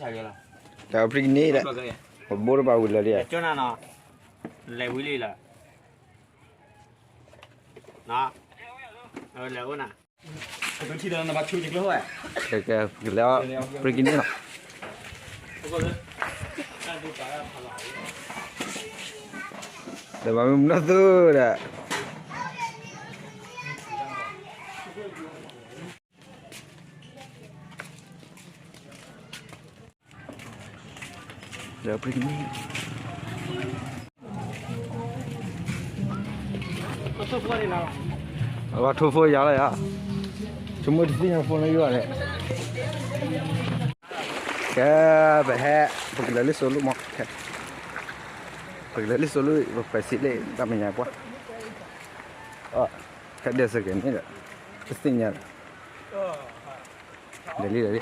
တၢ်ပြံကန့ၣ်ဒီး ပဘိတပာ်ဝံၤလၢာ်လံဧါ, လဲၤဝံၤလံလၢာ်, လဲၤအိၣ်နၤ, ကလဲၤပြံကန့ၣ်လီၤ, ဒီးမၤမ့ၢ်မနီၢ်သူဒီး ဒီးပြံကန့ၣ်, အဝဲထိဖိယၤလီၤယၤ, ဆိကမိၣ်တသ့ၣ်ညါဖိန့ၣ်ယိာ်န့ၣ်, ကဲ, ပဟဲ, ပကလဲၤလၢစိၤလိၣ်မး, ပကလဲၤလၢစိၤလိၣ် ပပဲာ်စံးလၢတၢ်မဲာ်ညါပှၢ်, ဟဲဒဲးစကဲးန့ၣ်ဒီး, တသ့ၣ်ညါဒီး, လဲၤလံဒီးလံ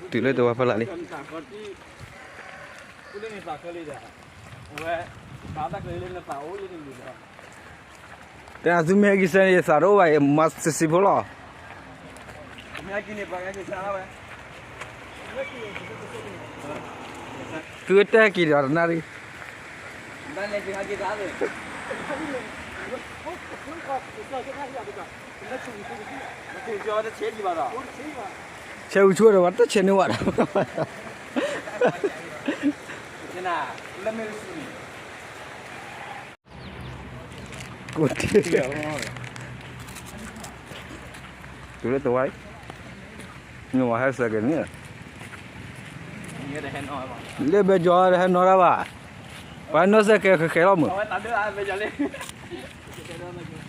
တုၤလၢတဝါဖီလာ်လံ, တၢ်သုမ့ၢ်ဟဲက့ၤစဲန့ၣ် ယသးတအိၣ်ဘၣ် ယမၤစံးစံးဖိလီၤ, သုတဟဲက့ၤဒီးတနၣ်ရံၣ် ဆဲးဝံၤဆိဒီး ပှၤတဆဲးန့ၢ်ဝဲဒီး, ကိးထံၣ်, တုၤလၢတဝါအံၤ, မ့ၢ်ဝဲဟဲစဲကဲးန့ၣ်, လၢဘဲကီးတဟဲနီၢ်တၢ်ဘၣ်, ပှၤနီၢ်စဲကဲးဃဲဃဲလီၤမုၢ်,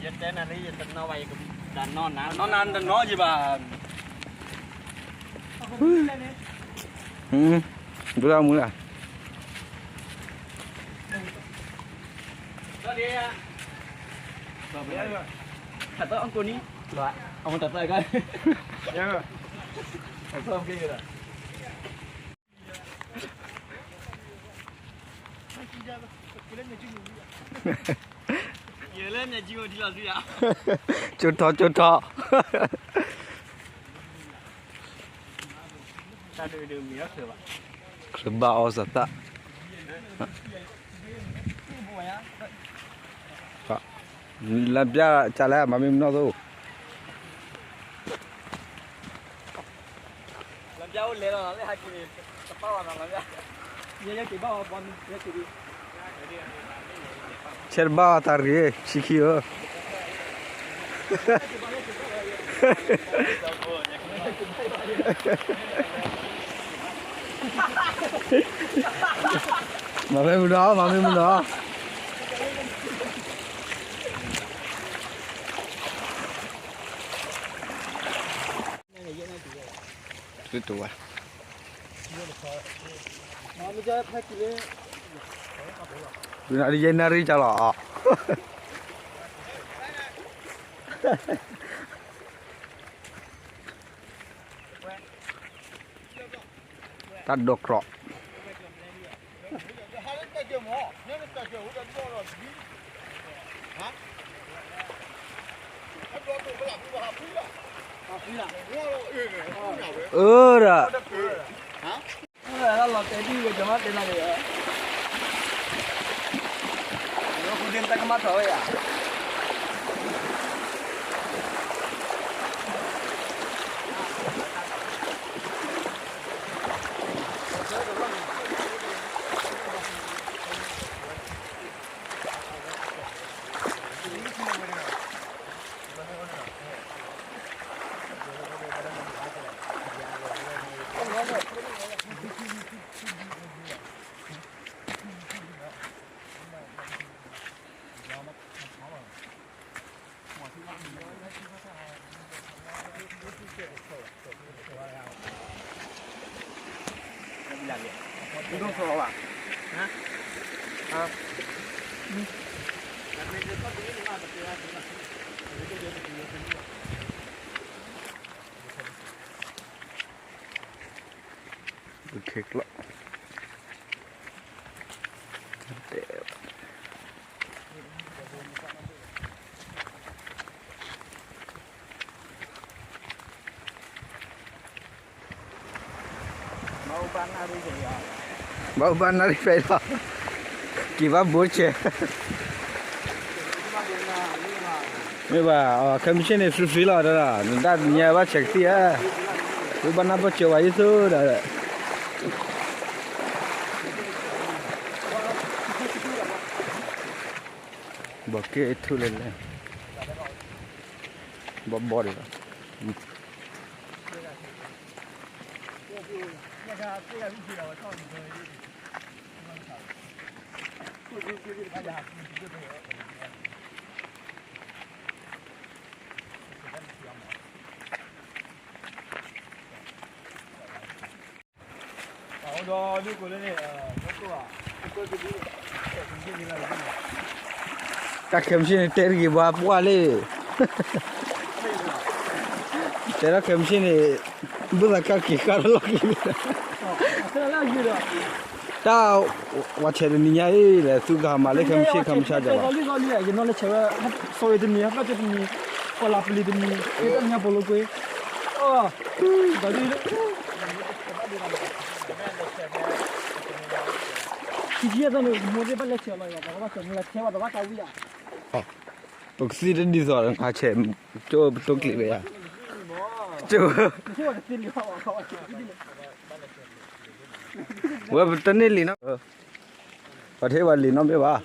ယတဲနၤလၢယတနီၢ်ဘၣ်, ယကနီၢ်နၤ, နီၢ်နၤတနီၢ်ယဘၣ်, ဒိၣ်ဒၣ်မုၢ်လၢ် ကၠိထီၣ်ကၠိထီၣ် ဘၣ်အီၣ်စၢၤသၣ်, လၢပျၢ်ကလဲၣ် မၤမ့ၢ်မနီၢ်သိ, ဆဲးတဘၣ်အီၤတၢ်ရ့ၣ် ဆံခံဧၢ, မၤမ့ၢ်မနီၢ် မၤမ့ၢ်မနီၢ် တဝဲ, ယဲနၣ်ရံၣ်ကလီၤ, တၢ်ဒိးကြီး အၢ ဒၣ် လီၤတဲာ်ဒံၣ်ဝဲ ကမၤတဲနၤက့ၤ, ဃုဒ့တၢ်ကမၣ်ထီၣ်ဝဲယၤ ဘုခ့ကျိး တဲ ဘၣ်ဘၣ်နၣ်ရံၣ်ဖဲလီၤ, က့ၤဘၣ်ဘိဆဲး, မ့ၢ်ဘၣ်, ခဲမုၢ်ဆ့ၣ်န့ၣ် free free လီၤ, နဒၣ်ညါဘၣ်ဆဲးကသံၣ်ဧါ, ဝံဘၣ်နၢ်ဘၣ်စၢၤဝဲယသုဒီး ဘီက့ၢ်ထူၣ်လဲၣ်လဲၣ်, ဘီဘီဒံးဘၣ်. တၢ်ခဲမုၢ်ဆ့ၣ်န့ၣ် တဲတဂ့ၤဘၣ်ပှၢ်လံ, တဲဒၣ်ခဲမုၢ်ဆ့ၣ်န့ၣ် ဘုၣ်သးကၢ်က့ၤဃၣ်တလီၢ်က့ၤ, တၢ် ဝဲဆဲးတနံၤညါအံၤ လဲၤသူကဟးမၤလၢခဲမုၢ်ဆ့ၣ်ခဲမုၢ်ဆ့ၣ်ဒီးလီၤ, ယနီၢ်လၢဆဲးဝဲ sorry တမံၤ ဟးဖျၢၣ်တမံၤ ကီၢ်လၤပလံၤတမံၤ တၢ်ညါပိာ်လိာ်ကွ့, ဒီး ခံဆံယဲၢ်သီန့ၣ် မိၢ်သ့ၣ်ဘၣ်လဲၤဆဲးလီၤအံၤဘၣ် ပှၤကဘၣ်ဆဲးမူလၢဆဲးဘၣ်တဘၣ်တၢ်ဝံၣ်ဧါ, ပကသံၣ်တဒ်သိး နဆဲး ကၠိပတိကျံးဝဲယါ, ကၠိ ဝဲပတန့ၢ်လံာ်နီၤ, ပှၤထဲပှၤလံာ်နီတမ့ၢ်ဘၣ်.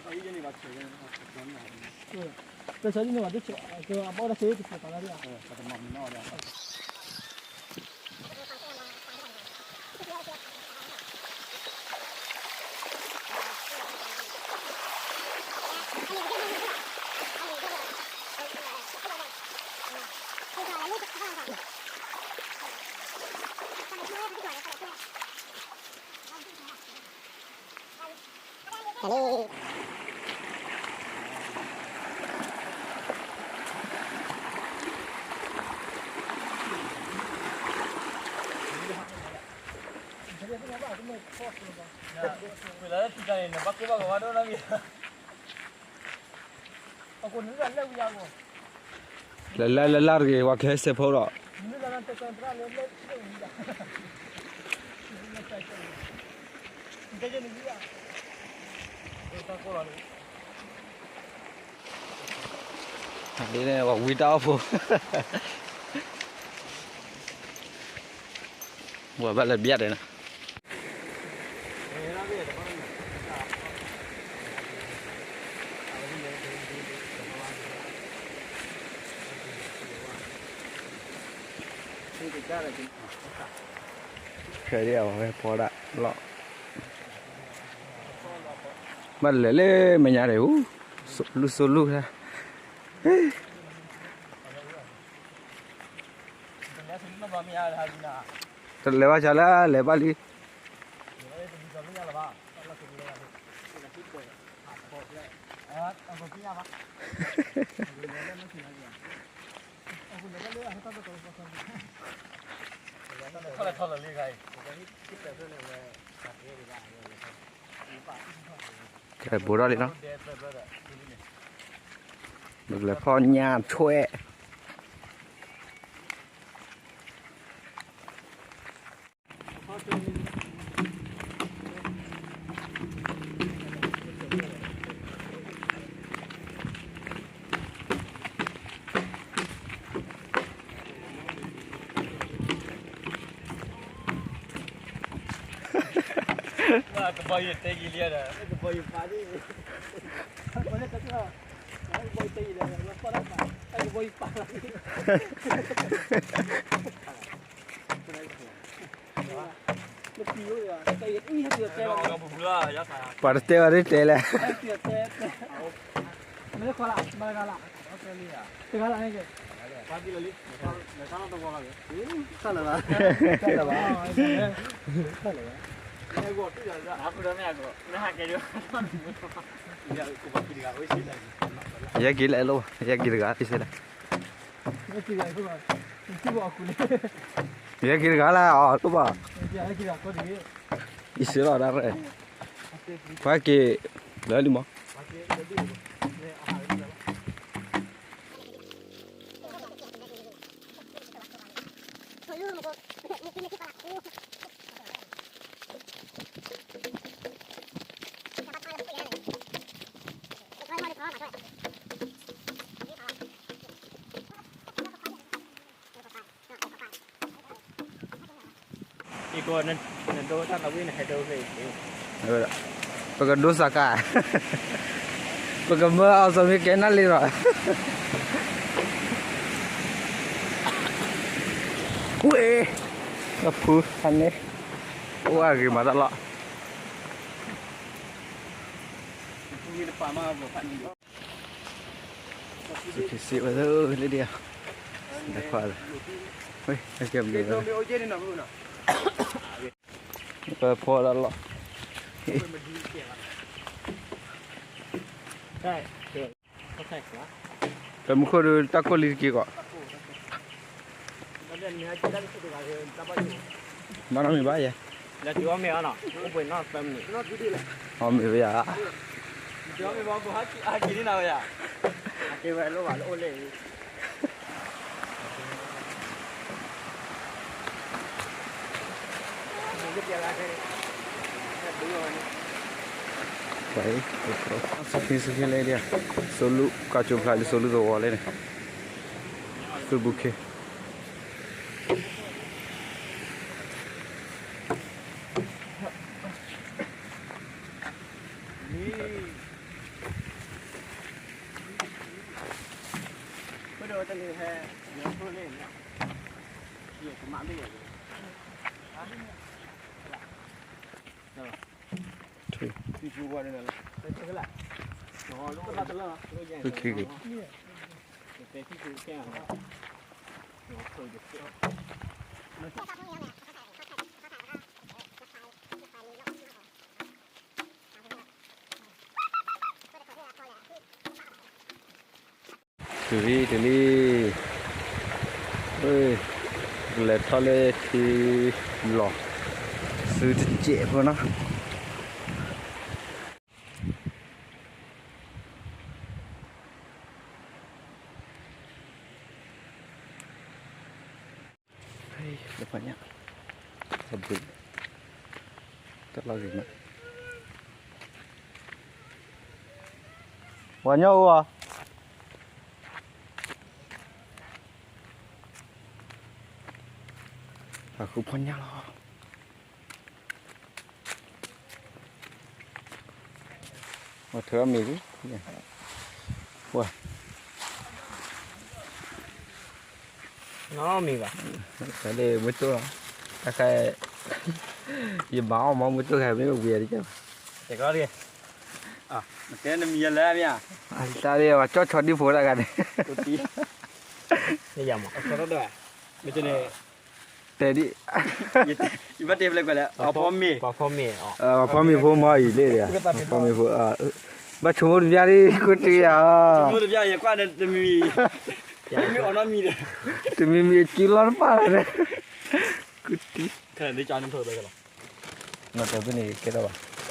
လဲၤလၢလၢလၢတဂ့ၤ ပှၤကဟဲစဲးဖိဒီး ဒ်န့ၣ် ပှၤဝံတၢ်အီၣ်ဖိ ပှၤဘၣ်လဲၤဘျါဒဲးနီၤ ခဲဒံးအဝဲဖီဒၣ်လီၤ ဘၣ်လဲၤလၢမဲာ်ညါဒဲးအူ လူၢ်စိလူၢ်ဟဲ တလဲၤဘၣ်ဆါလၢလဲၤဘၣ်လံ ကဲဘိးထီၣ်လံနီၤ မ့ၢ်ကလဲၤဖီၣ်ညၣ်ထွဲ ကဘီယူၤတဲယံၤလံဒီး ကဘီယူၤပာ်ဒ် ကဘီယူၤတဲယံၤဒီး ကဘီယူၤပာ်လီၤ ပှၤတတဲဘၣ်ဒ်တဲလဲၣ် မ့ၢ်တခွါလၢ် မ့ၢ်တဂၤလၢ် တဂၤလၢ်န့ၣ်က့ တၢ်လၢၤဘၣ် တၢ်လၢၤဘၣ် ယဲက့ၤလဲၤလိၣ် ယဲက့ၤတဂၤ တစဲးလဲၣ် ယဲက့ၤတဂၤလၢအီၤလိၣ်ဘၣ် ယစဲးလီၤဒၣ်ရဲၣ် ပှၤက့ၤ လၢလံမး Hello. ပကဒိစးကါ, ပကမၢအီၤစီၤမ့ၢ်ကဲနၣ်လံလီၤ. ဝ့ၢ်, အဖုခါန့ၣ်, အိၣ်အဂ့ၤမၤတၢ်လီၤ. စံးဝဲလၢလၢဒ်, ဝဲ, ကဲဘျုး, ပဖီတၢ်လီၤ. ပမူခိၣ်ဒုးတၢ်ကိၢ်လံတက့ၢ်ကီး. မၤနီတမံၤဘၣ်ယဲ, အီၣ်မ့ၤဘၣ်ယၤ, စူခ့စူခ့လဲၣ်ဒ်, စိလူၢ်ကၢ်ကၠိဖျါလံ စိလူၢ်သဝီလဲၣ်န့ၣ်, သုးဘူးခ့ တုၤလံ တုၤလံ, ကလဲၤထီၣ်လၢထံလီၤ, စုတစဲးဖိနီၤ. လၢပှၤညၣ်, တၢ်လီၢ်ဂ့ၤမး, ပှၤညီအိၣ်ဧါ, အဃုဖီၣ်ညၣ်လီၤ. ဝဲထုးအီၣ်မ့ၤလံ, ဝဲ, နီမ့ၤဘၣ်, မ့ၢ်တိၢ်လီၤ, တၢ်ခါ, ယမၤအီၣ်မ့ၢ်မ့ၢ်တိၢ်ခါမ့ၢ်ဝံၤအီၤတကဲဘၣ်, တဲနမံၤလၢမ့ၢ်ဧါ, တၢ်လၢပှၤကၠီၣ်ဆီဒံဖိတၢ်ဂၤန့ၣ်, တဲဒ် ယဘၣ်တဲဖျဲးကွၢ်လဲၣ်, ပှၤဖီမ့ၤ, ပှၤဖီမ့ၤဖိမ့ၢ်အံၤလဲၣ်, ပှၤဖီမ့ၤဖိ, ဘၣ်ဆိကမိၣ်တဘျီဒ် ကိးတံၢ်ဧါ, တမံၤမံၤ, တမံၤမံၤအစုလီၤတပၣ်လဲၣ်, ကိးတံၢ်, နီၢ်တၢ်ဖဲန့ၣ်ကဲထီၣ်ဘၣ်,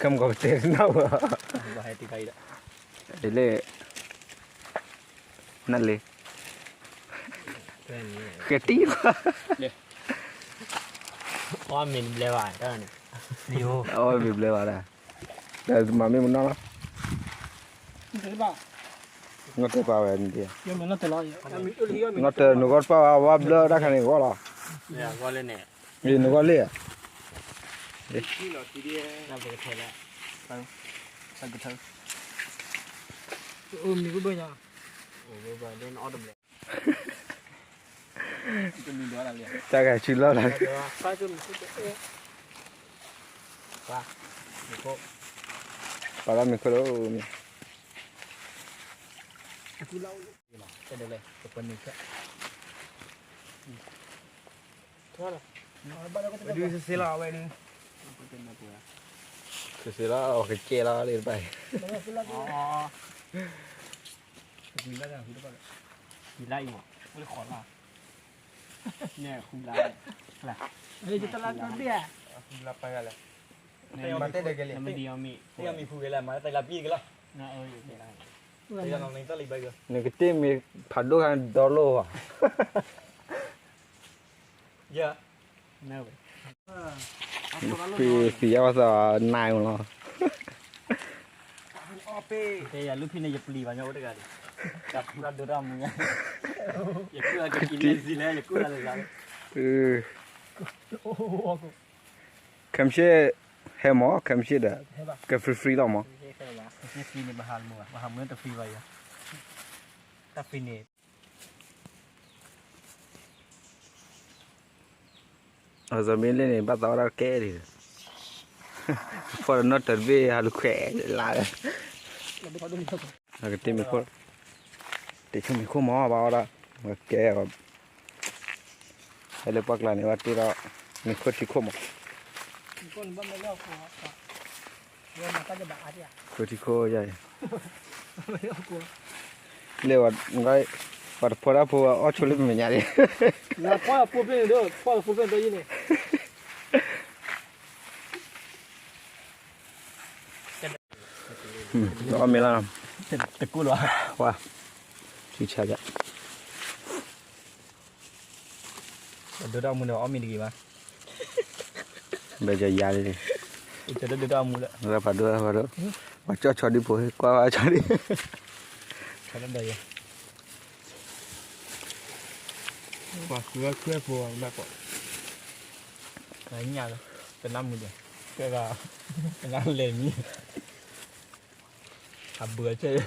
ခဲမုၢ်ကီၢ်ပတဲတနၢ်ဝဲ, လဲၣ်, နလဲၣ်, ဃဲတံၢ်, အီၣ်မ့ၤတဘျဲဘၣ်, အီၣ်မ့ၤဘျဲဘၣ်ဒၣ်, မၤမ့ၢ်မနီၢ်လီၤ, နီၢ်တၢ်ပာ်ဝဲန့ၣ်, နီၢ်တၢ်နဂီၢ်တပာ်ဝဲ ဝါဘျၢတၢ်ခါန့ၣ်ဂီၢ်လီၤ, နဂီၢ်လံ, တၢ်ဂၤဆူလီၢ်လီၤ, ပာ်လီၤမ့ၤခိၣ်လီၤ, စ့လီၤ, ကစ့လီၤ ကစဲလီၤလၢတဘၣ်, နကတ့ၢ်မ့ၢ်ဖးဒိၣ်ခါဒီလိၣ်ဘၣ်, ဖံသံယါဝဲသးနါမးလီၤ, တဲယၤလူဖံန့ၣ် ယပျံၤဘၣ်ညီအိၣ်တဂၤဒီး, တၢ်ဖူတၢ်ဒိတၢ်မူညါ, ယကူၣ်လၢကကံလဲၣ်စံလဲၣ် ယကူၣ်လၢလၢ, ခဲမုၢ်ဆ့ၣ်ဟဲမၢ်, ခဲမုၢ်ဆ့ၣ်ဒီး က free free လီၤမၢ်, ခဲမုၢ်ဆ့ၣ် free န့ၣ် ပဟးမူဘၣ်, ပဟးမူန့ၣ်တ free ဘၣ်ယၤ, တၢ် free န့ၣ် အီၤ မ့ၢ်လၢန့ၣ် ဘၣ်သးဝဲဒၣ်ကဲဒံး, ဖီၣ်ဒီးနီၢ်တၢၤတဘ့ၣ် ဟးလူၤခွဲးလၢ်, အကတ့မ့ၤခိၣ်, တ့ဆိမ့ၤခိၣ်မၢ် ဘၣ်ဝဲဒၣ်, ကဲ, ဟဲလၢပှၢ်ကျါန့ၣ် ဘၣ်တ့ဒီး မ့ၤခိၣ်ထံခိၣ်မၢ်, ခိၣ်ထံခိၣ်ယါအံၤ, လၢပှၤတဖီတၢ်ဖိအီၣ်ဆိလၢပမဲာ်ညါန့ၣ်, အီၣ်မ့ၤလီၤ, တကူၣ်လီၤ, ဝါ, ဆံဆါယါ, ပှၤဒိတၢ်မူန့ၣ် အီၣ်မ့ၤတဂ့ၤဘၣ်, ဘၣ်ယၤယၤလံ, ပှၤဒိတၢ်မူလၢ, ပှၤဒိ, ပှၤဒိ, ပှၤကၠီၣ်ဆီဒံးဖိ ကွၢ်ဝဲဆီဒံး, ဆီဒံး, ပှၤဃုအီၣ်ခွဲးဖိဘၣ်ကိး, ညၣ်လၢ, တနၢ်မူဒီး, ကဲဂၤ, တနၢ်လဲၤမံ အဘုးအဆဲးန့ၣ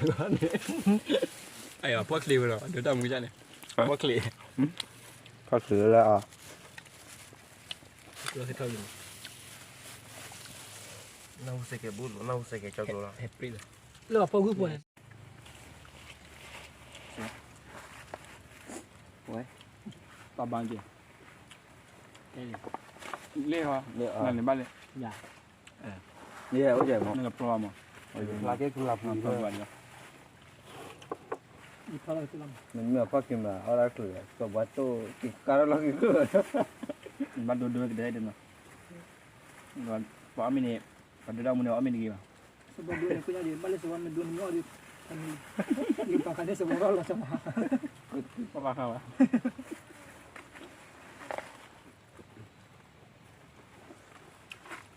်, အဖီၣ်ချ့ဝဲဒီး ဒိတၢ်မူကန့ၣ်, ဖီၣ်ချ့, ဖီၣ်ချ့လၢအီၤ, နၢ်ဟူစဲကဲၤဘူၣ်လိၤ, နၢ်ဟူစဲကဲၤကၠီကျိလီၤ, လၢအဖီၣ်ဂုၢ်ဖိန့ၣ်, ဝဲ, ပှၤဘၣ်က့ၤ, လ့ၣ်ဟီ, နလဲၤဘၣ်လဲၣ်, ယၤ, နအိၣ်ကဲမး, နကပျီမး, ဖျါက့ၤကလၤပူၤ, မ့မ့ၢ်အဖီၣ်က့ၤမး အီၣ်ဒၣ်ကျိၤ, စီၤပှၤတိၢ်က့ၤကါထီၣ်လီၤက့ၤကျိၤ, ဘၣ်ဒိဒိကဒဲဒဲနီၤ, ပှၤအီၣ်မ့ၤန့ၣ်, ပှၤဒိတၢ်မူန့ၣ် အီၣ်မ့ၤတဂ့ၤဘၣ်, စီၤပှၤဒိန့ၣ် ကွၢ်ညါဒီး ဘၣ်လၢစီၤပှၤမ့ၢ်ဒိန့ၣ်မ့ၢ်အီၣ်ဒီး, လၢပှၤခါန့ၣ် စီၤပှၤအီၣ်လီၤစီၤပှၤ, ပှၤဘၣ်ဃးဘၣ်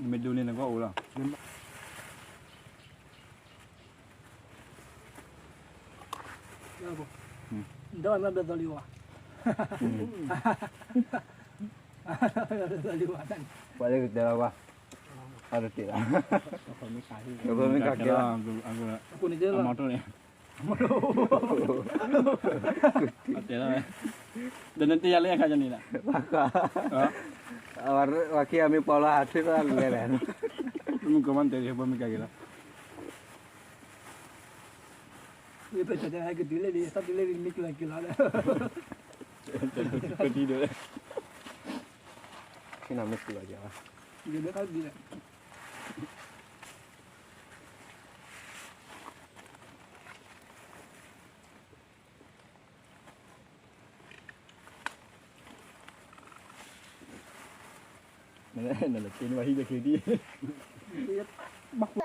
နမ့ၢ်ဒိန့ၣ် နကအိၣ်လီၤ. ဒီးမ့ၢ်ဘျီသီလံဝဲ, ပှၤလၢကတဲလီၤကွၢ်, အတတ့ၢ်လီၤ, မ့ၢ်ကးကဲလီၤ, အကိးန့ၣ်တဲလီၤ, အတဲလီၤ, ဒီးနတဲယၤလၢအခါကန့ၣ်လီၤ, ပှၤခံဂၤမ့ၢ်ပီလီၤ ဟးထွဲသၣ်လဲၤလဲၣ်, မုၢ်ကမၣ်တဲလံ ပှၤမ့ၢ်ကးက့ၤလီၤ. ပတဲဟဲကတုၤလၢလံ သၣ်တုၤလၢလံ မ့ၢ်ကလီၤက့ၤလီၤဒီး, ပထံၣ်ဒီး, ခ့နၤမ့ၢ်ကလီၤက့ၤလီၤ, ယဒိးခါဒ်လဲၣ်. နလဲၤတ့န့ၢ်ဘၣ်ဟံၣ်တချ့ဒံး, ဘၣ်ဃူ,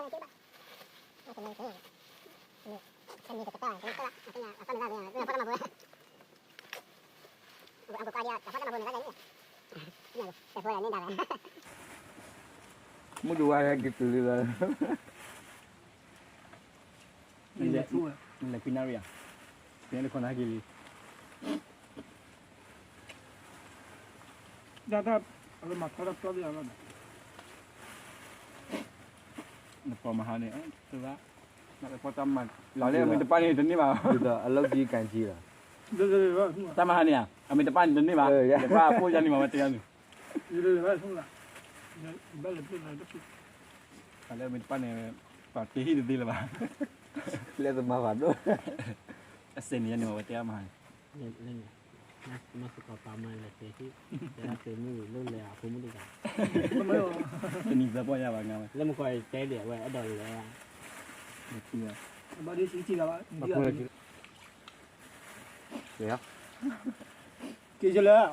မုၢ်တဝါဟဲက့ၤတုၤလံလီၤ. နလဲၤကွံနၣ်ရံၣ်ဧါ, ပန့ၣ်တခီနဟဲက့ၤလံ. ဒၣ်တၢ်, အဝဲမၤထီတၢ်ပျီသ့ၣ်အလီၢ်ဒီး, နပီၤမဟါန့ၣ်, တၢ်မၤ, လၢအမ့ၢ်တပၣ်န့ၣ်တန့ၢ်ဘၣ်, အလီၢ်ကံကံလီၤ. တၢ်မဟါန့ၣ်ဧါ, အမ့ၢ်တပၣ်န့ၣ်တန့ၢ်ဘၣ်, ယပၣ်အဖိယါန့ၣ်မၤဝဲတဲယါန့ၣ်, လၢအမ့ၢ်တပၣ်န့ၣ်, ပှၤတ့ဟံၣ်တသ့လၢၤဘၣ်, လၢသမါဘၣ်ဒိၣ်, အစဲးန့ၣ်ယါန့ၣ်မၤဝဲတဲအါမဟါန့ၣ် မ့ၢ်စ့ၢ်ကီးပာ်မၤလဲၤတဲဟံၣ်, တဲဒၣ်တဲမုၢ်လိၣ်လဲၤအဖိမုၣ်တဂၤ, တနံၤသၢပီၢ်ယါဘၣ်ငါဝဲ, လၢမကီးတဲဒံးအဝဲအဲၣ်ဒိးလဲၤ, ဘၣ်ဒ်စံးထံဂၤဘၣ်, က့ၤလၢ, ပညါလဲၤ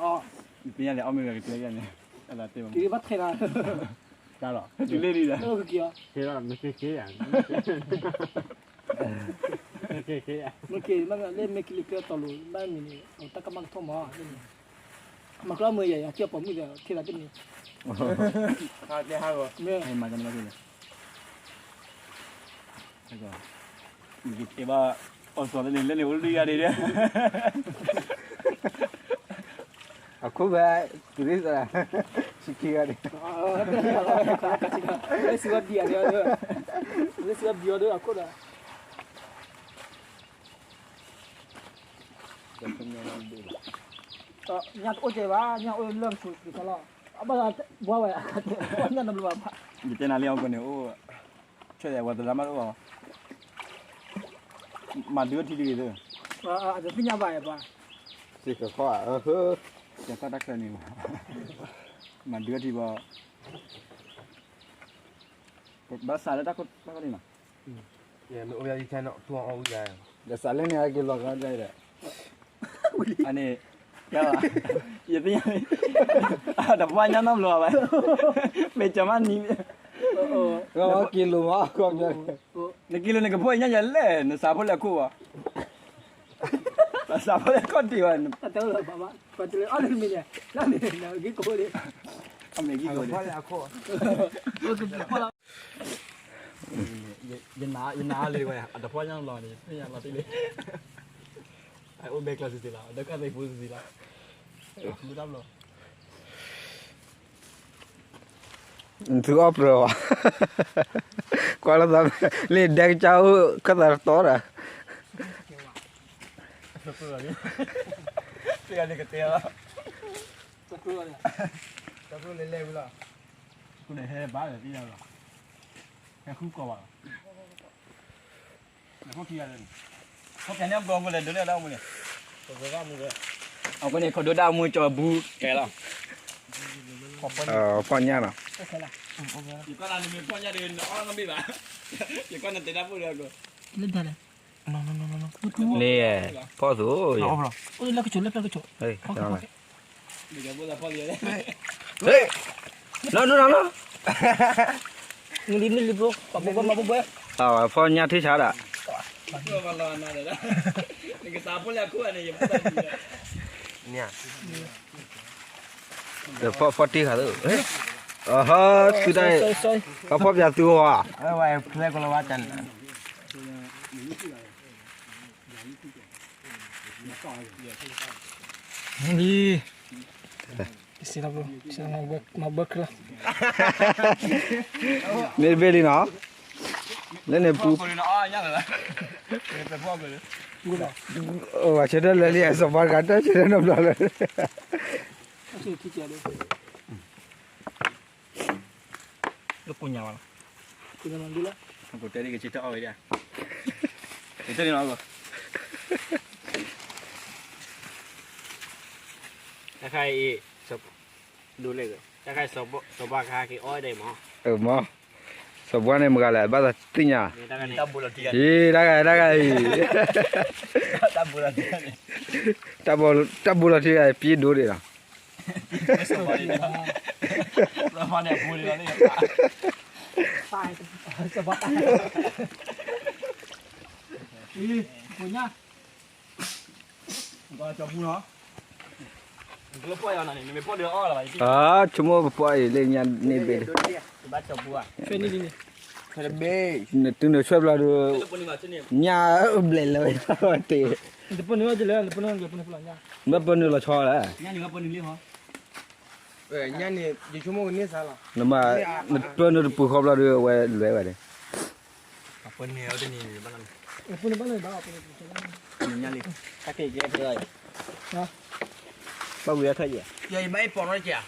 အီၣ်မ့ၤဝဲကတဲယါန့ၣ်, က့ၤဘၣ်ထဲးလီၤ, တၢ်လီၤ, တုၤလ့ၣ်လံဒီး, က့ၤလီၤ, မ့ၢ်က့ၤ, မ့ၢ်က့ၤ, မ့ၢ်က့ၤလၢမ့ၢ်ကလံၤကျဲတီၤလိၤ ဘၣ်မံၤန့ၣ် တၢ်ကမၣ်ကထီၣ်မး, မၤကျီမ့ၢ်ယၤ ယၤကၠီပိာ်မုၣ်ဒီး ထဲးလီၤတန့ၣ်, မ့ၢ်, မ့ၢ်, မ့ၢ်, ယက့ၤဘၣ် အီၣ်စီၤလၢန့ၣ် လၢန့ၣ်အိၣ်လွံၢ်ဂၤဒံးဒီး အခိၣ်ဘၣ် တုၤရ့ၣ်သရၣ် ဆံခံဂၤဒံး လၢစံးဝဲဘံအီၤဒီး လၢစံးဝဲဘံအီၤဒီး အခိၣ်ဒီး ညၣ်တအိၣ်ကဲဘၣ် ညၣ်အိၣ်လၢကဆူးကဆူးလီၤ အဘၣ်ဘှါဝဲ ညၣ်တဘျီဘၣ် ယတဲနၤလံအီၣ်ကွၢ်န့ၣ်အိၣ် ဆဲးဝဲတလါမးတအိၣ်ဘၣ် မၤဒုးအထံတဂ့ၤသၢ အသ့ၣ်ညါဘၣ်ယပှၤ စ့ၢ်ကီး ကဲထီၣ်တၢ်ချၢန့ၣ်ဘၣ် မၤဒုးအထံဘၣ် ဘၣ်စးလၢတၢ်ခိၣ်တၢ်ခိၣ်န့ၣ်နီၤ မ့ၢ်အိၣ်ယၤယခဲနီၤ ထူအီၣ်ဝံၤယၤ ဒီးစးလၢန့ၣ်အက့ၤလီၤကီးဒ်ဒီး အန့ၣ် ယသ့ၣ်ညါ တပှၢ်ညါနီတဘျီဘၣ် မ့ၢ်ကမၣ်နံၤ က့ၤလိာ်မး နက့ၤလိာ်နကဖီၣ်အံၤညါယၤလဲၣ် နစးဖိလၢအခိၣ်ဘၣ် နစးဖိလၢအခီၣ်တံၢ်ဘၣ် အမ့ၢ်ဂံၢ်ကိၢ် ယနါလံဝဲ အတဖီၣ်ညါလီၤန့ၣ် သ့ၣ်ညါလီၤတံၢ်လံ အိၣ်ဘဲကျီသ့ၣ်လီၤ ဒၢးကၢ်သ့ၣ်ဖိသ့ၣ်လီၤ သုအီၣ်ပြၢၤဘၣ် ကွၢ်လၢသး လၢဒဲကစၢ်အိၣ် ခၢၣ်သးတတီဒီး တၢ်န့ၣ်ကတဲလီၤ တၢ်ကျိလဲၤလဲၤဝံၤလီၤ အဃိန့ၣ်ဟဲဘၣ်လၢသ့ၣ်ညါလီၤ ဟဲဃုကီးဘၣ်လီၤ ဖီၣ်ခံဂၤလၢန့ၣ် ဖီၣ်ခံန့ၣ်အဘျီအဃိလဲၣ် ဒိးန့ၢ်အဒၣ်အမူန့ၣ် အဃိန့ၣ် ခိၣ်ဒိၣ်ဒၣ်အမူကၠီၤဘူကဲလီၤ ဖီၣ်ညၣ်လီၤ ယကွၢ်နမ့ၢ်ဖီၣ်ညၣ်ဒီး နအီၣ်နီတဘ့ၣ်ဘၣ် ယကွၢ်နတဲတၢ်ဖိဒီးအဂီၢ် န့ၣ် ဖီၣ်သိၣ် လၢကဆိးလၢကဆိး လီၤလီၤလီၤ နလံနလံဘျိ ပှၤဘှဲမၤဘှဲဘှဲ ဖီၣ်ညၣ်ထံၣ်ဆါဒၣ် ဖီၣ်ဖီၣ်တံၢ်ဃာ်သိး အဟီ သုတၢ် ပှၤဖီၣ်ပၠးသုဝါ ဖျဲကလီၤဝါတၢ်န့ၣ် လံ စံးလီၤဘျိ စံးလီၤမၤဘၢ မၤဘၢခဲလၢာ် န့ၣ်တဘ့ၣ်လံနီၤ လၢန့ၣ်ပူ အိၣ်ဝဲဆၢထၢၣ်လၢလံ စီၤပၤတဂၤတၢ်ဆၢထၢၣ်နီတဘျီလၢ လၢပူညါဘၣ်လီၤ ပူညါမၤဒ်လၢ ပူတဲဒ်ကဆံတၢ်အီၣ်ဝဲဒၣ် ကတၢၢ်န့ၣ်လီၤ တခါအံၤ ဒိးလဲၣ် တခါအံၤ စီၤပၤခါက့ၤအီၣ်ဒၣ်မး အမး စီၤပၤန့ၣ်မတၤဂၤလဲၣ် ဘၣ်သးသ့ၣ်ညါ အံၤ တၢ်ဂၤ တၢ်ဂၤအံၤ တၢ်ဘိလီၤထံဂၤအံၤ ပျ့ဒိဒံးလီၤ အါ ဆိကမိၣ်ပပှၢ်အံၤလၢညါန့ၣ်ဘ့ၣ် နတုၤနဆွဲၣ်ဘျီဒီး ညၣ်ဘျဲၣ်လၢဝဲတ့ၢ် ဘၣ်ပၢနုာ်လီၤဆီလၢ နမၤ နပၢနုာ်တပူၤဃီဘျီဒီး အဝဲလဲၤဝဲန့ၣ် ဘၣ်ဝံၤအ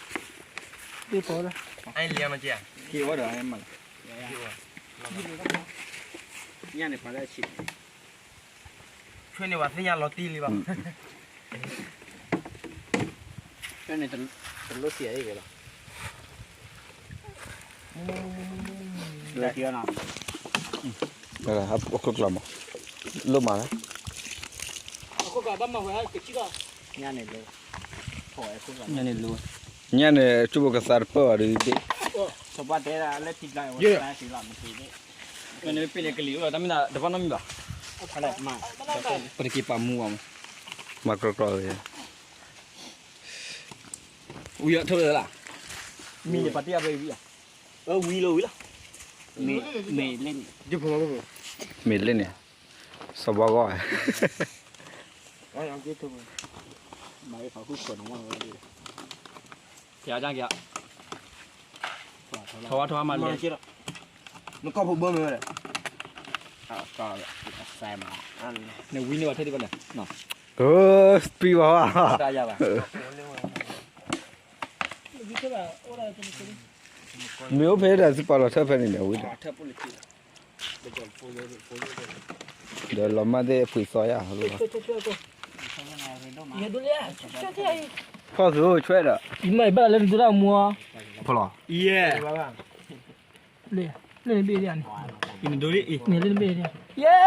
ထီၣ်ယဲၢ် က့ၤဝဲဒီးမၤလီၤ ညၣ်န့ၣ်ပှၤလၢအဆံး ဆွဲန့ၢ်ပှၤသ့ၣ်ညါလီၤတံၢ်လံဘၣ် ဆွဲန့ၣ်တလိၣ်စံးအံၤဂ့ၤလီၤ ဒိးက့ၤအီၤနီၤ အခိၣ်ကျီမး လိၣ်မးလၢ ညၣ်န့ၣ်လိၣ် ညၣ်န့ၣ် ကၠိဖိကသးတပၢၢ်ဘၣ်ဒီးဒ့ၣ် စီၤပၤတဲဒၣ်လၢထံကျါ ဝဲတၢ်စံးလီၤမ့ၢ်က့ၤဒ့ၣ် မ့ၢ်န့ၣ်ပ့ၤန့ၣ်ကလံၤအိၣ်ဒီး တၢ်မ့ၢ်တၢ်တပၢ်နီတမံၤဘၣ် ပတက့ၤပာ်မူဘၣ်မး မၤကြီကြီ ဝံၤအီၤထိၣ်လၢလၢ် မံၤန့ၣ်ပှၤတ့ၢ်အဘၢအံၤဝံၤလီၤ ဝံၤလီၤဝံၤလီၤ မ့ၢ်လ့န့ၣ် မ့ၢ်လ့န့ၣ် စီၤဘီဂီၢ်, ထီၣ်ဝါထီၣ်မၤလၢ, နကီၢ်ဖိဘၢမ့ၢ်ဝဲလဲၣ်, နဝံန့ၢ်ဝဲထဲဒံးဘၣ်လဲၣ်, ပံဘၣ်, မ့ၢ်အိၣ်ဖဲဒၣ်သုပာ်လီၤထၢၣ်ဖဲန့ၣ်ဒီးဝံဒီး ဒီးလီၤမၢ်သ့ၣ်အပှ့ၤသီယါလီၤ, ဖီၣ်သုအိၣ်ဆွဲဒီး, ယမ့ၢ်ဘၣ်လၢနဒိတၢ်မူအီၤ, ဖီၣ်လီၤ, ယဲ, လၢနဘ့ၣ်ဒၣ်န့ၣ်, လၢနဘ့ၣ်ဒၣ်, ယဲ,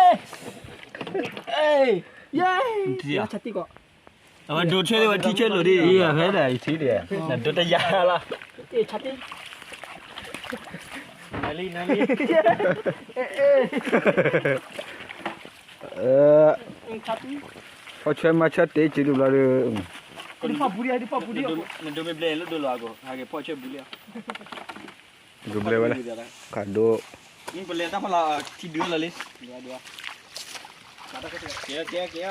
ယဲ, အဝဲဒိဆွဲဝဲ ထံဆွဲလိာ်ဒ်အံၤ, ဖဲဒၣ်ယထံဒံး, နဒိတယါလီၤ, ဖီၣ်ဆွဲမၤဆွဲတ့ၢ်စုတဘျီဒီး, နဒိမ့ၢ်ဘျဲၣ်လၢဒိလီၤအဂီၢ်, ဟဲက့ၤဖီၣ်ဆွဲဘူးလံ, ကဘျဲၣ်ဝဲလၢ, ခးဒိ, ပလဲၤတၢ်ဖီလာ်ထံဒုလီၤလံ, ကဲကဲကဲ,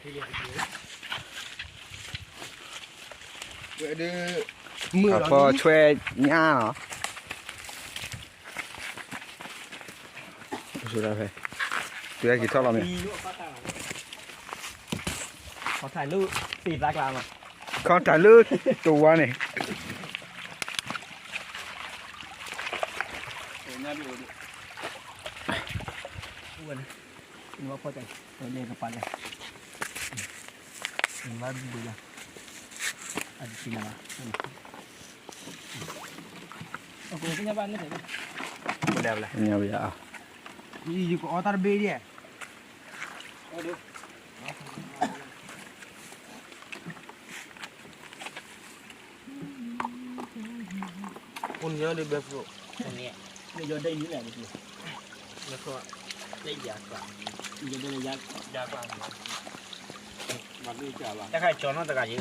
ဖီၣ်ဆွဲညါလီၤ, တုၤက့ၤထီၣ်လီၤမ့ၢ်, ခီၣ်ထံးလၢတဝါန့ၣ်, တၢ်ခါကၠီနီတဂၤယံၤ,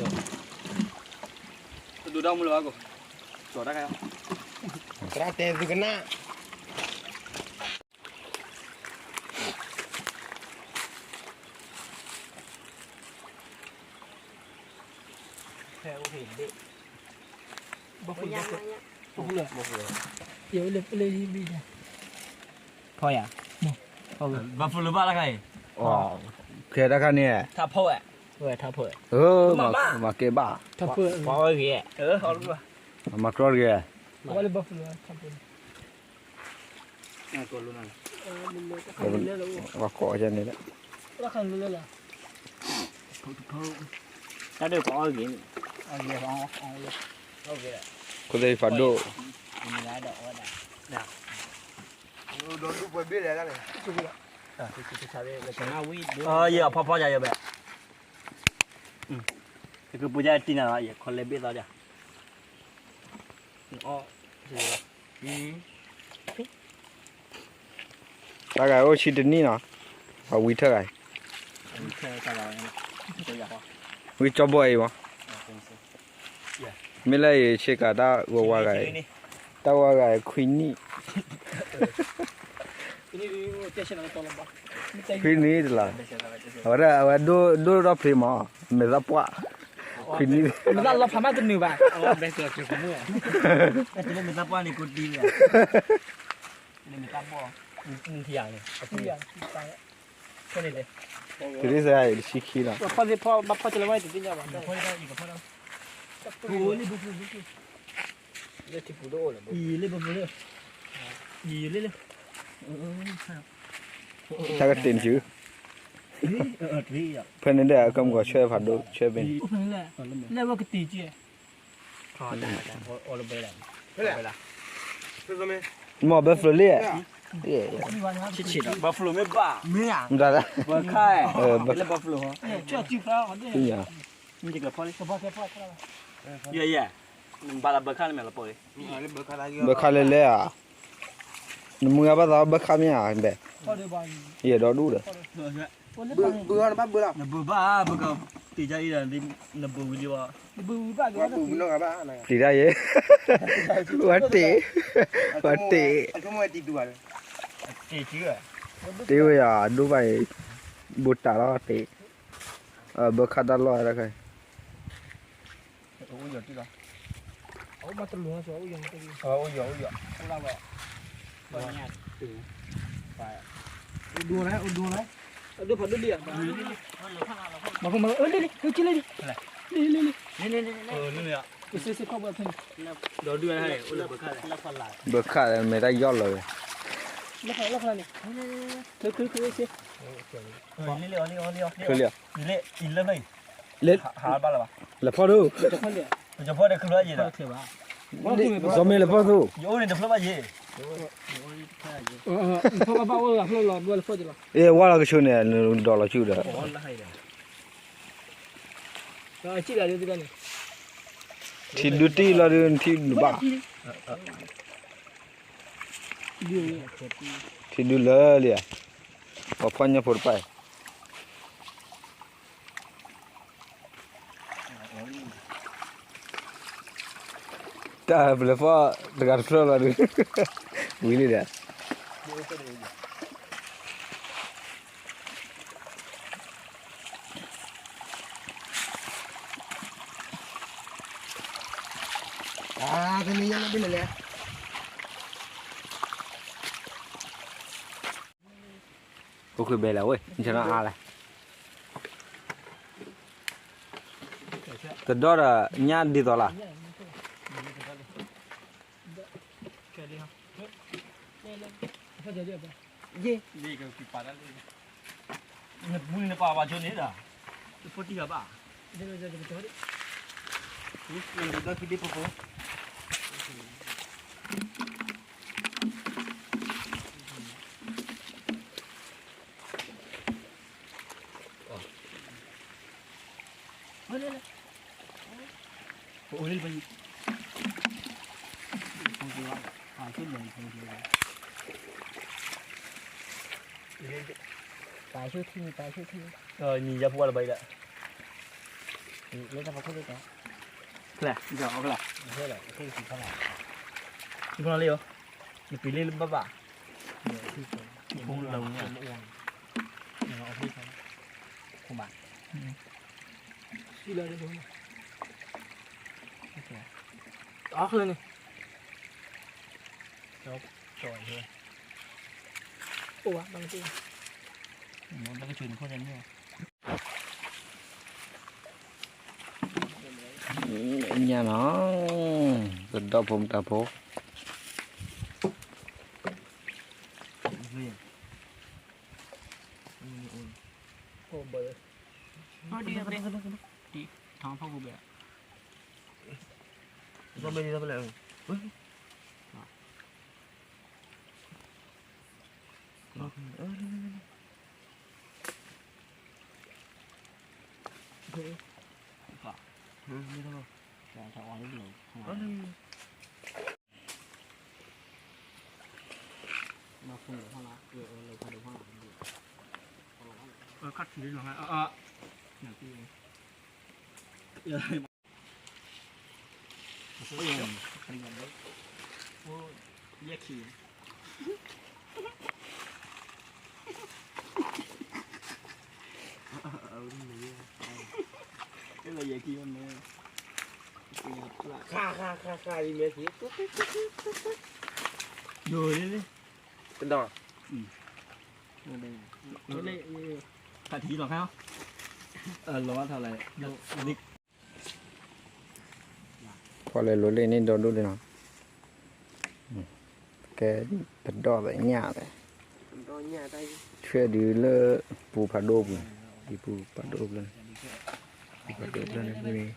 တဒိးဒၣ်မူလၢၤဘၣ်ကိး, ကၠီတၢ်ခါ, သရၣ်တဲသုကနၣ် ဖီၣ်ယၤ, buffalo ဘၣ်တခါအံၤ, ဖဲတခါန့ၣ်, ထါဖီၣ်ဝဲ, ထါဖီၣ်ဝဲ, မၤကဲဘၣ်, မၤကြီတဂ့ၤ, ပှၤကိးန့ၣ်လၢ, တၢ်ဒုးကအီၣ်ဂ့ၤ, ခိၣ်သ့ၣ်ဖးဒိၣ်, ယအဖီဖီယၤယဘဲ, ယကပူၤယါတံၢ်နၤလီၤ ယခီလဲဘ့ၣ်သီဒၣ်, တၢ်ဂၤအိၣ်ဆံတနံၣ်နီၤ, အဝံထၢၣ်ဂၤ, ဝံကၠီဘိအံၤမး, မ့ၢ်လၢအံၤဆ့ကၤတၢ်ဝဲဝါဂၤအံၤ, တၢ်ဝဲဂၤအံၤခွံနံၣ်, ခွံနံၣ်တလါ, အဝဲဒၣ်အဝဲဒိၣ်ဒိၣ်ထီၣ်ဖျ့မး, မဲာ်သၣ်ပှၢ်, ခွံနံၣ်, မဲာ်သၣ်လီၤဖးမးတနုာ်ဘၣ်, မဲာ်သၣ်ပှၢ်န့ၣ်ကိးတံၢ်လံ, တုၤဒ်စဲးတဆံခံလီၤ, တၢ်ကတ့ၢ်နစု, ဖဲန့ၣ်ဒီးအကမၢ်ဂီၤဆွဲဖးဒိၣ်ဆွဲဘ့ၣ်န့ၣ်, လၢဝဲကတ့ၢ်ကဲ မ့ၢ် buffalo လံ, buffalo မ့ၢ်ဘၣ်, မတၤလဲၣ်, ဘၢခါ, ဘၢခါ, ဘၢခါလဲၣ်လဲၣ်ဧါ, နမုၢ်ဂၤဘၣ်သးဘၢခါမ့ၢ်ဧါ, ဘဲ, ယဲၢ်ဒီဒူၣ်ဒီး နဘုဘၣ်, ပကတ့ၢ်ယါအံၤဒီး နဘုဝံၤလံဘၣ်, ပျံၤတၢ်ယဲ, ဝဲတ့ၢ်, ဝဲတ့ၢ်, တ့ၢ်စုဧါ, တ့ဝဲယၤ ဒိၣ်ဘၣ်အံၤ, ဘိတးလီၤတ့, ဘၢခးတၢ်လီၢ်တခါအံၤ, ဘၢခးမဲာ်တၢ်ယီၢ်လီၤဝဲ, လၢဖီဒိၣ်, စီၤမ့ၢ်လၢဖီသိ, အဲ ဝါလီၤကဆိန့ၣ် နဒိးလီၤဆူဒီး, ထံဒုတံၢ်လီၤဒုး နထံဒုးဘၣ်, ထံဒုလၢလံဧါ, ပှၤဖီၣ်ညၣ်ဖိတဖၣ်အံၤ တၢ်ပျဲၢ်ဖီၣ်တဂၤတဖျၢၣ်လီၤဒုး, ဝံၤလံဒီး, တမ့ၢ်ညါလၢဒ်လဲၣ်, အိၣ်ဃုာ်ဘဲလဲၣ်ဝဲ နဆနအါလဲၣ်, တဒီဒီးညၣ်ဒ်သိးလီၤ, ယ့ၢ်, နပူၤန့ၣ်နပာ်ဘၣ်ကၠိန့ၣ်ဒီး, တဖိတံၢ်ဂၤဘၣ်, ဒီးခံဒ့ဖိဖိ ပာ်ဆိထံ ပာ်ဆိထံ, နံၤယၤဖိလၢဘၣ်အံၤဒီး, လၢတၢ်ဖီခိၣ်လၢတၢ်, ဖျဲၣ်, ဖျဲၣ်လီၤ, နပံၤလ့လၢဘၣ်ဘၣ်, ဖုန်းလၢ, ဖုန်းဘၣ်, အီၣ်ချၢန့ၣ် အိၣ်ဘၣ်, ဘၣ်ကဆိန့ၣ်ဖိတၢ်န့ၣ်, ညၣ်နီၤ, ကဒီဖိမတၤဖိ, ယဲၢ်ခံ ခါခါခါခါ ယမဲာ်ခံ ယိၤလံလံ တဒီး ခါထံလီၤခါ လီၤထီၣ်လဲၣ် ကွၢ်လၢလိၤလ့ၣ်န့ၣ် ဒီဒိၣ်လံနီၤ, ကဲ တဒီၣ်သညၣ်သ့, ဆွဲဒုးလၢပူၤဖးဒိၣ်ပူၤ, ဒ်ပူၤဖးဒိၣ်ပူၤ, ပူၤဖးဒိၣ်ပူၤန့ၣ် မ့ၢ်ကဲချိၣ်လိၤဒီး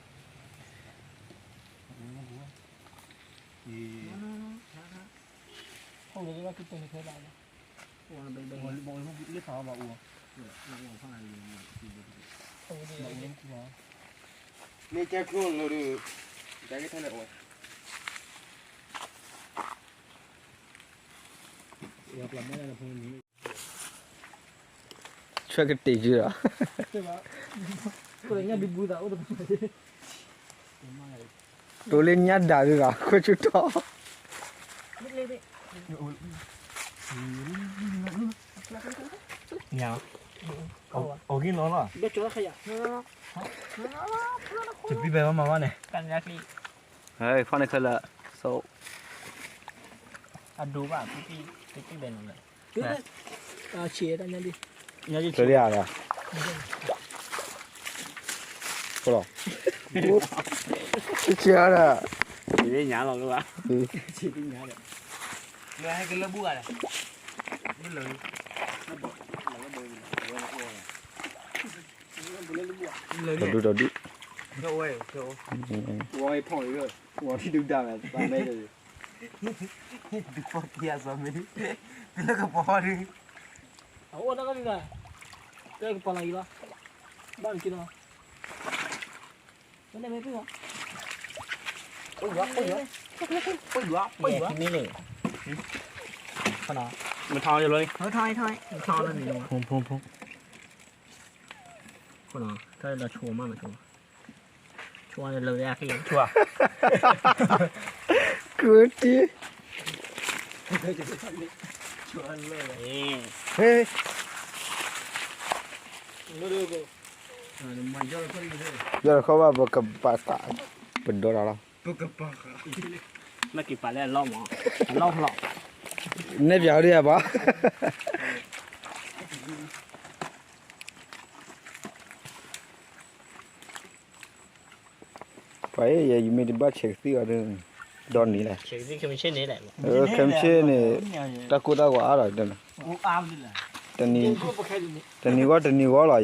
တၢ်ကထီၣ်လဲၣ်အိၣ်ဝဲ ဆွဲကတ့ၤက့ၤဒီး တိၤလၢညၣ်ဒၣ်ဒုဒီး ခွဲးဆူၣ်ထီၣ် လ့လ့လ့ လ့လ့လ့ လ့လ့လ့ အီၣ်ဂ့ၢ်လီၤလီၤ, တပံဘဲမၤမၤန့ၣ်, ဖီၣ်န့ၣ်ခဲလၢာ်, အဒိဘၣ်, တပံဘဲနီၤလၢ, ဆံးတၢ်ညါဒ်, ညါဒ်ဆံး, ဆံးတၢ်, ညါလီၤလၢဘၣ်, ဆံးတၢ်ညါဒီး, လၢဟဲကလၢဘူၣ်ဂၤလဲၣ်, လၢလၢ ဒီဒူၣ်ဒီဒူၣ်, ဝီဖီၣ်အံၤ, ဝီထံဒုၣ်ဒါဝဲ, သးမဲဒီး, ဒုဖီၣ်က့ၤအစီၤမ့ၢ်, တုၤလၢကပီၤဒု, အအိၣ်တၢ်ကဒုၣ်ဒါ, တဲကပီၤလီၤအံၤလီၤ, ဘၣ်နက့ၤနီၤ, မ့ၢ်မ့ၢ်ပ့ၢ်လီၤ, ပယွၤ, ပယွၤ, ပယွၤ, ပယွၤ, မ့ၢ်န့ၣ်, မထီၣ်လီၤ, မထီၣ်, မထီၣ်လီၤန့ၣ်, ဖုံဖုံဖုံ ခိၣ်နီၤ, တၢ်လၢဆိမးမဆိ, ဆိန့ၣ်လၢာ်ဝဲအခံ, ဆိ, ကုတံ, ဟ့, ယီၢ်တခီဘၣ် ပကပာ်တၢ်, ပဒိးတၢ်လီၤ, မ့ၢ်က့ၤပာ်လၢအလီၢ်မး, အလီၢ်ဖျီ, နဲၣ်ပျးဒ်ယၤဘၣ် ပှၤအံၤ ယမ့ၢ်တဘၣ်ဆဲးကသံၣ်အီၤဒီး, ဒီနံၤလဲၣ်, ခဲမုၢ်ဆ့ၣ်န့ၣ်, တၢ်ကိၢ်တၢ်ဂီၤအါလီၤ, တနံၤဂီၢ်တနံၤဂီၢ်လီၤယၤ,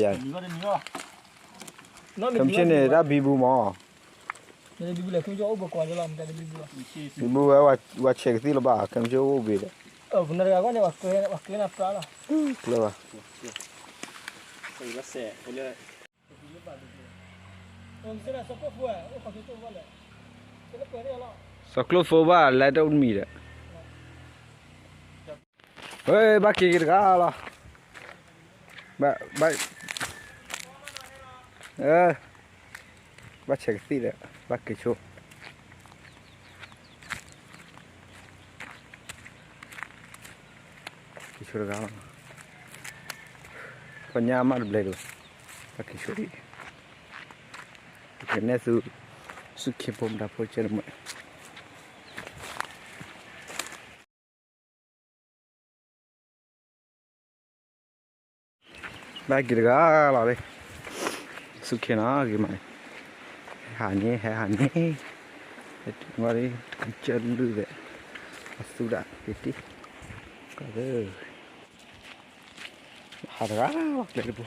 ခဲမုၢ်ဆ့ၣ်န့ၣ် တၢ်ဘံဘူမး, ဘံဘူဝဲ ပှၤဆဲးကသံၣ်လၢၤဘၣ် ခဲမုၢ်ဆ့ၣ်အိၣ်ဘှံးဒီး, ကျၢၤဘၣ် စီၤကျိၣ်ဖိဘၣ်လဲၤတအိၣ်တမံၤဒီး, ဝဲ ဘၣ်က့ၤက့ၤတဂၤလီၤ, ဘၣ်, ဘၣ်ဆဲးကသံၣ်ဒီး ဘၣ်က့ၤဆိ, က့ၤဆိတဂၤလီၤ, ပညါမးတဘျဲးဒိၣ်, ဘၣ်က့ၤဆိအံၤ, ကနဲၣ်သု, ဆူၣ်ခ့ဖိမတၤဖိကဲတမုာ် ဘၣ်က့ၤတဂၤလီၤလံ, ဆူၣ်ခ့နီၤ ဂ့ၤမးန့ၣ်, ဟးန့ၣ် ဟဲဟးန့ၣ်, ဝဲဒၣ် တကစၢၢ်လုၢ်ဝဲ, အသူဒၣ်က့ၤတံၢ်, ကီး, ဟးတဂၤလီၤ ကျဲတဘိ,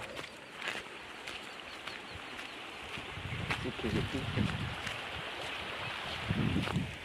ဆူၣ်ခ့က့ၤတံၢ်